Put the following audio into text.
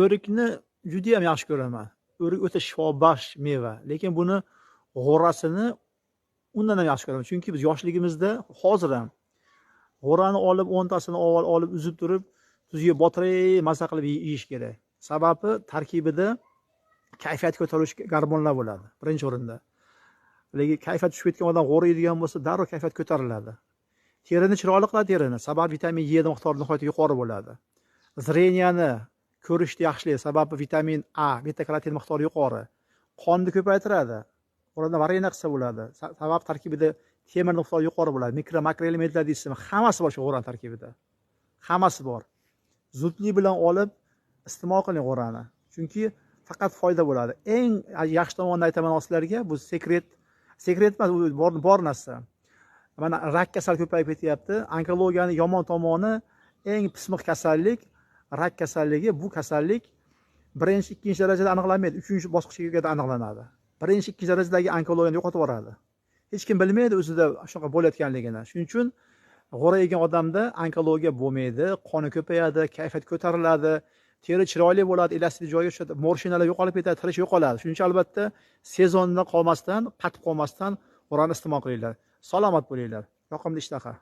O'rikni judayam yaxshi ko'raman. O'rik o'ta shifobaxsh meva, lekin buni g'o'rasini undan ham yaxshi ko'raman. Chunki biz yoshligimizda, hozir ham g'o'rani olib, 10 tasini avval olib, uzib turib, tuzga botirib, maza qilib yeyish kerak. Sababi tarkibida kayfiyat ko'taruvchi gormonlar bo'ladi birinchi o'rinda. Lekin kayfiyat tushib ketgan odam g'o'ra yeydigan bo'lsa, darrov kayfiyat ko'tariladi. Terini chiroyli qiladi, terini. Sababi vitamin E miqdori nihoyatda yuqori bo'ladi. Зрения ni, ko'rishni yaxshilaydi, sababi vitamin A, beta karotin miqdori yuqori. Qonni ko'paytiradi. G'o'radan варенье qilsa bo'ladi, sababi tarkibida temir miqdori yuqori bo'ladi. Mikro, makroelementlar deysizmi, hammasi bor shu g'o'rani tarkibida, hammasi bor. Zudlik bilan olib iste'mol qiling g'o'rani, chunki faqat foyda bo'ladi. Eng yaxshi tomonini aytaman sizlarga, bu секрет, секрет emas, u bor, bor narsa. Mana rak kasal ko'payib ketyapti. Onkologiyani yomon tomoni, eng pismiq kasallik rak kasalligi. Bu kasallik birinchi, ikkinchi darajada aniqlanmaydi, uchinchi bosqichga kelganda aniqlanadi. Birinchi, ikkinchi darajadagi onkologiyani yo'qotib yuboradi, hech kim bilmaydi o'zida shunaqa bo'layotganligini. Shuning uchun g'o'ra yegan odamda onkologiya bo'lmaydi, qoni ko'payadi, kayfiyat ko'tariladi, teri chiroyli bo'ladi, elastik joyiga tushadi, морщина lar yo'qolib ketadi, tirish yo'qoladi. Shuning uchun albatta sezonda qolmasdan, qatib qolmasdan g'o'rani iste'mol qilinglar. Salomat bo'linglar, yoqimli ishtaha.